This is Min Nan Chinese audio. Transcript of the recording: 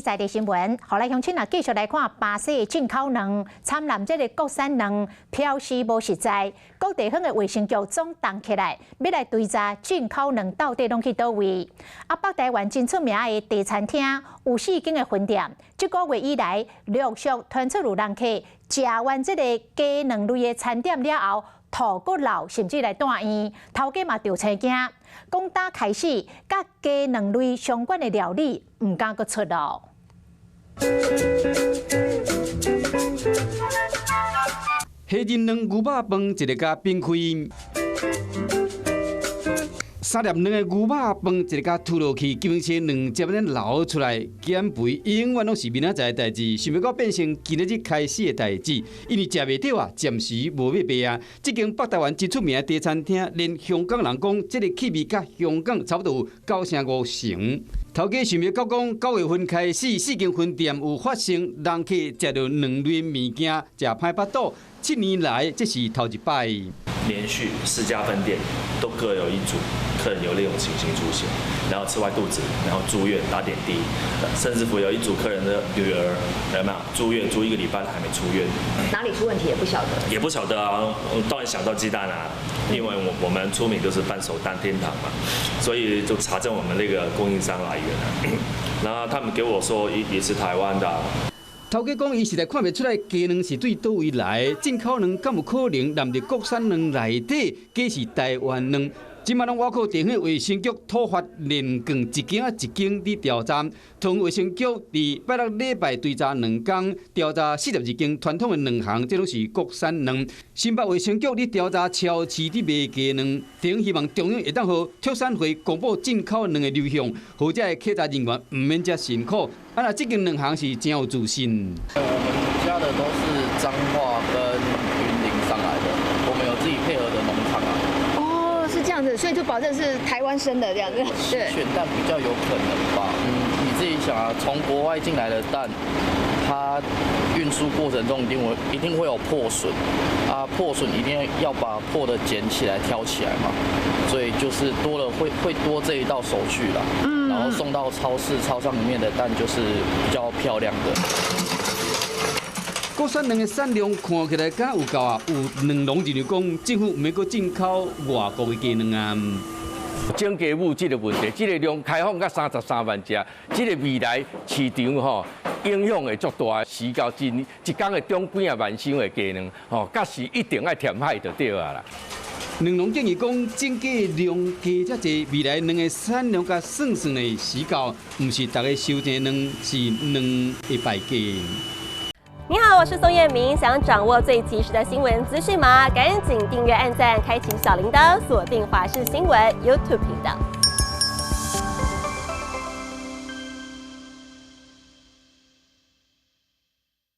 在地新聞，予來鄉親啊，繼續來看巴西的進口卵，摻濫這个國產卵，標示無實在，各地方的衛生局總動起來，欲來追查進口卵到底攏去佗位。啊，北台灣真出名的茶餐廳有四間的分店，這個月以來陸續傳出有人客食完這个雞卵類的餐點了後，吐閣漏，甚至來住院，頭家嘛著青驚，講打開始，佮雞卵類相關的料理毋敢閣出囉。蝦仁卵牛肉飯一个共冰開，三粒卵的牛肉飯一个共吐落去，基本上卵汁按呢流出來，減肥永遠攏是明仔載的代誌，想袂到變成今仔日開始的代誌，因為食袂著啊，暫時無欲賣啊。這間北台灣真出名的茶餐廳，連香港人講，這个氣味佮香港差不多有九成五成。頭家想袂到講，9月份開始，四間分店有發生人客食著卵類物件，食歹腹肚。7年來，這是頭一擺。連續四家分店都各有一組客人有這種情形出現，然後吃壞肚子，然後住院打點滴，甚至乎有一組客人的女兒有沒有住院住一個禮拜還沒出院？哪裡出問題也不曉得。也不曉得啊，當然想到雞蛋啊，因為我們出名就是半熟蛋天堂嘛，所以就查證我們那個供應商來源啊，然後他們給我說也是台灣的。頭家講，伊實在看袂出來雞卵是對佗位來，進口卵敢有可能濫佇國產卵內底，假是台灣卵？這馬攏倚靠地方衛生局土法煉鋼，一間仔一間佇調查。桃園衛生局佇拜六禮拜追查兩工，調查42間傳統的卵行，這攏是國產卵。新北衛生局佇調查超市佇賣雞卵，地方希望中央會當予畜產會公布進口卵的流向，予遮的稽查人員毋免遮辛苦。啊，若這間卵行是真有自信。我們家的都是彰化跟雲林上來的，我們有自己配合的農場啊。哦，是這樣子，所以就保證是台灣生的這樣子。對，選蛋比較有可能吧。嗯，你自己想啊，從國外進來的蛋，它運輸過程中一定會有破損，啊，破損一定要把破的撿起來挑起來嘛，所以就是多了會多這一道手續啦。然後送到超市、超商裡面的蛋就是比較漂亮的。國產卵的產量看起來敢有夠啊？有卵農認為講，政府毋免閣進口外國的雞卵啊。整雞母這個問題，這个量開放到33萬隻，這个未來市場吼影響會足大。時到一一工會中幾仔萬箱的雞卵，吼，閣是一定愛填海就對啊啦。卵農建議講，整雞量加遮濟，未來卵的產量佮算算的時到，毋是逐家收這卵，是卵會敗價。你好，我是宋燕明，想掌握最及時的新聞資訊嗎？趕緊訂閱、按讚、開啟小鈴鐺，鎖定華視新聞 YouTube 頻道。